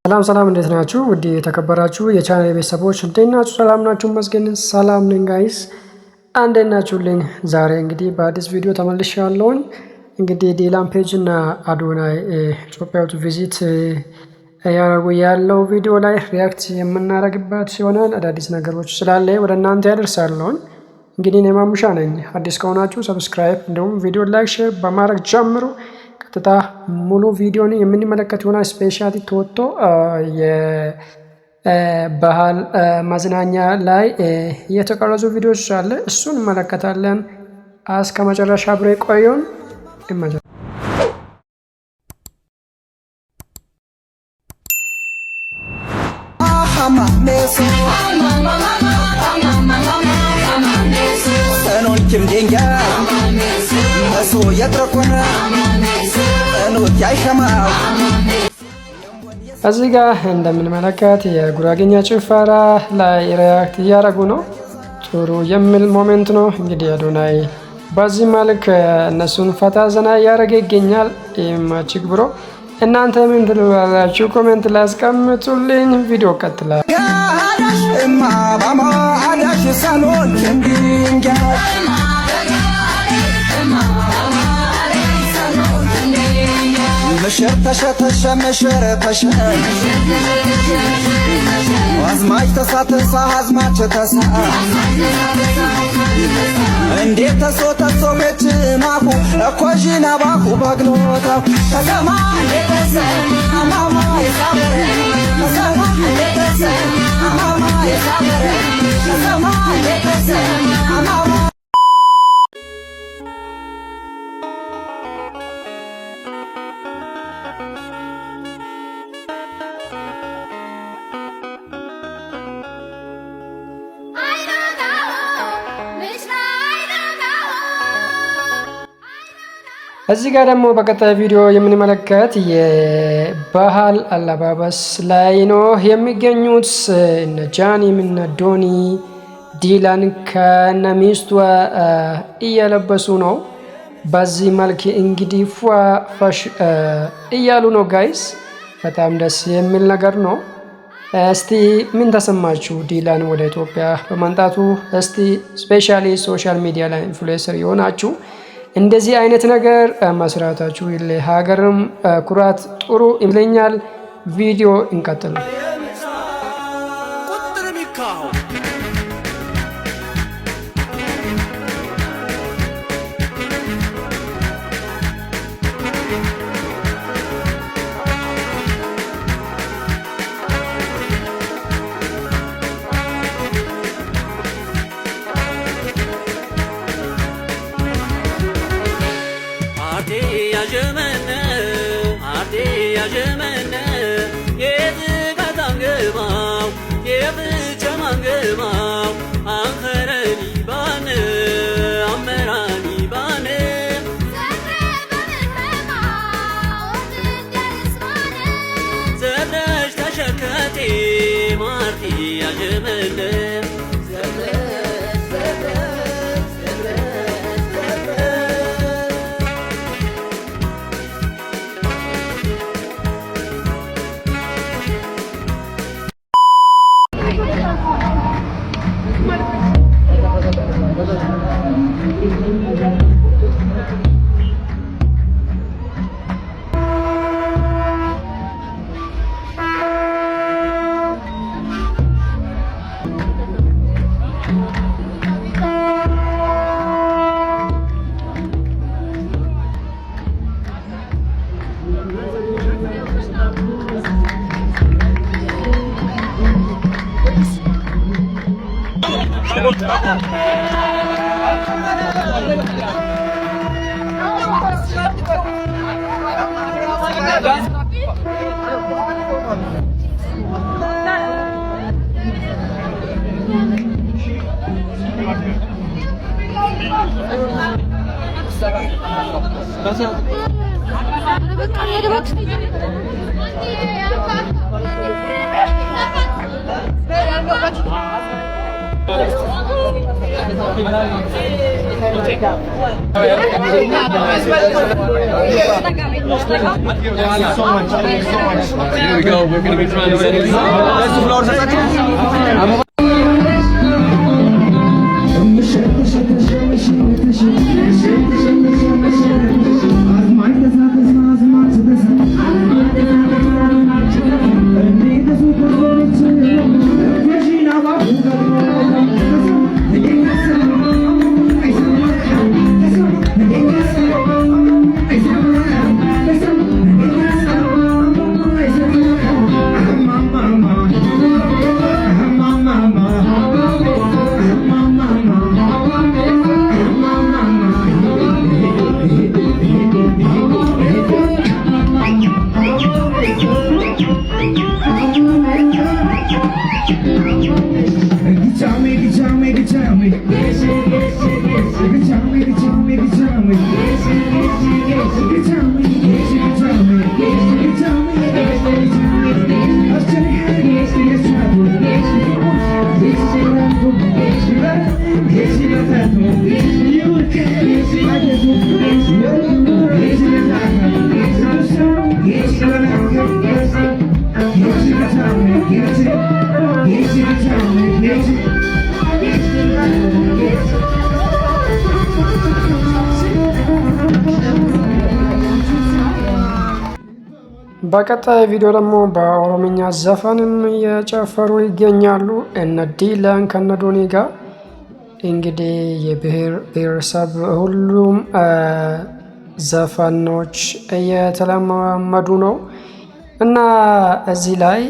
ሰላም ሰላም፣ እንዴት ናችሁ? ውድ የተከበራችሁ የቻናል ቤተሰቦች እንዴት ናችሁ? ሰላም ናችሁ? መስገን ሰላም ነኝ guys፣ እንዴት ናችሁልኝ? ዛሬ እንግዲህ በአዲስ ቪዲዮ ተመልሻለሁኝ። እንግዲህ ዲላን ፔጅ እና አዶናይ ኢትዮጵያ visit ያደረጉ ያለው ቪዲዮ ላይ react የምናደርግበት ይሆናል። አዳዲስ ነገሮች ስላለ ወደ እናንተ ያደርሳለሁኝ። እንግዲህ እኔ ማሙሻ ነኝ። አዲስ ከሆናችሁ subscribe፣ እንዲሁም ቪዲዮ like፣ share በማድረግ ጀምሩ። ቀጥታ ሙሉ ቪዲዮን የምንመለከት ይሆናል። Specially ቶቶ የባህል መዝናኛ ላይ የተቀረጹ ቪዲዮዎች አለ፣ እሱን እንመለከታለን። እስከ መጨረሻ አብሬ ቆዩን። እዚህ ጋር እንደምንመለከት የጉራጌኛ ጭፈራ ላይ react እያደረጉ ነው። ጥሩ የሚል moment ነው። እንግዲህ አዶናይ በዚህ መልክ እነሱን ፈታ ዘና እያደረገ ይገኛል። ይመችክ bro። እናንተ ምን ትላላችሁ? Comment ላይ አስቀምጡልኝ። ቪዲዮ ቀጥላል። ምሽር ተሸተሸ ምሽር ተሸ አዝማች ተሳተሳ አዝማች ተሳ እንዴት ተሶ ተሶ ቤች ማኩ እኮዥና ባኩ ባግኖታ ተሰማ አማማ ተሰማ አማማ ተሰማ አማማ። እዚህ ጋር ደግሞ በቀጣይ ቪዲዮ የምንመለከት የባህል አለባበስ ላይ ነው የሚገኙት። እነ ጃኒም እነ ዶኒ ዲላን ከነ ሚስቷ እየለበሱ ነው። በዚህ መልክ እንግዲህ ፏ ፈሽ እያሉ ነው guys። በጣም ደስ የሚል ነገር ነው። እስቲ ምን ተሰማችሁ ዲላን ወደ ኢትዮጵያ በመምጣቱ? እስቲ specially social media ላይ influencer የሆናችሁ እንደዚህ አይነት ነገር መስራታችሁ ለሀገርም ኩራት ጥሩ ይመስለኛል። ቪዲዮ እንቀጥል። Here we go. We're going to be trying to get it. በቀጣይ ቪዲዮ ደግሞ በኦሮምኛ ዘፈንም እየጨፈሩ ይገኛሉ። እነ ዲላን ከነ ዶኒ ጋር እንግዲህ የብሔር ብሔረሰብ ሁሉም ዘፈኖች እየተለማመዱ ነው እና እዚህ ላይ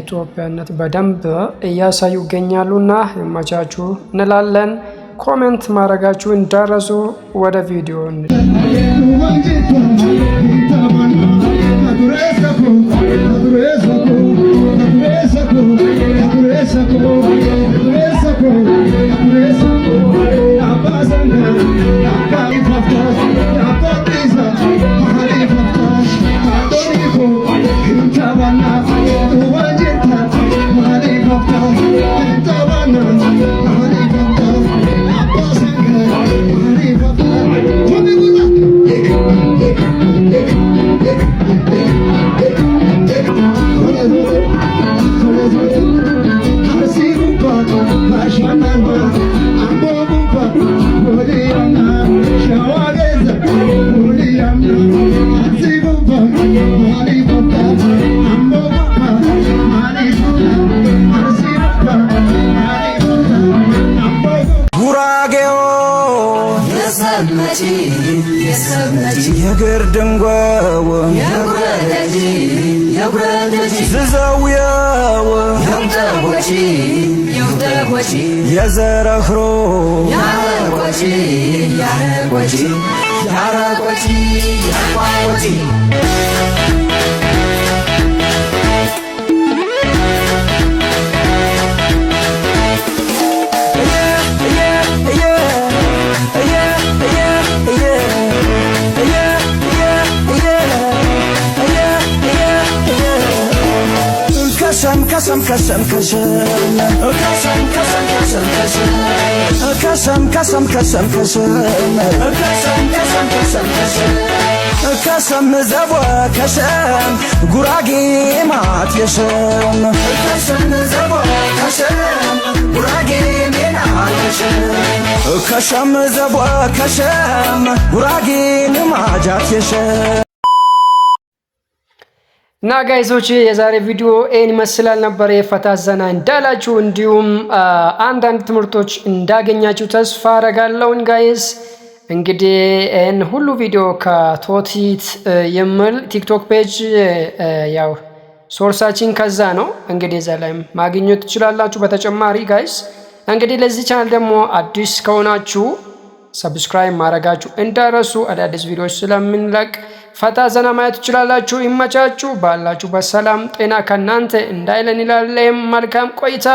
ኢትዮጵያነት በደንብ እያሳዩ ይገኛሉ። እና ይመቻችሁ እንላለን። Comment ማድረጋችሁ እንዳትረሱ። ወደ ቪዲዮ የግር ድንጓው ዝዘውየው የዘረኽሮ ከሰም ከሰም ከሰም ከሰም ከሰም ከሰም ከሰም ከሰም ከሰም ከሰም ከሰም ከሰም ከሰም ከሰም ዘቦ ከሰም ጉራጌ ማት የሰም ከሰም ዘቦ ከሰም ጉራጌ ሜና ከሰም ዘቦ ከሰም ጉራጌ ንማጃት የሰም። እና guys ኦች፣ የዛሬ ቪዲዮ ይህን ይመስላል ነበር። የፈታ ዘና እንዳላችሁ እንዲሁም አንዳንድ ትምህርቶች እንዳገኛችሁ ተስፋ አረጋለሁኝ guys። እንግዲህ ይህን ሁሉ ቪዲዮ ከቶቲት የሚል ቲክቶክ page ያው source ኣችን ከዛ ነው። እንግዲህ እዛ ላይም ማግኘት ትችላላችሁ። በተጨማሪ guys፣ እንግዲህ ለዚህ ቻናል ደግሞ አዲስ ከሆናችሁ subscribe ማድረጋችሁ እንዳትረሱ። አዳዲስ ቪዲዮዎች ስለምንለቅ ፈታ ዘና ማየት ትችላላችሁ። ይመቻችሁ። ባላችሁ በሰላም ጤና ከእናንተ እንዳይለን ይላል። መልካም ቆይታ።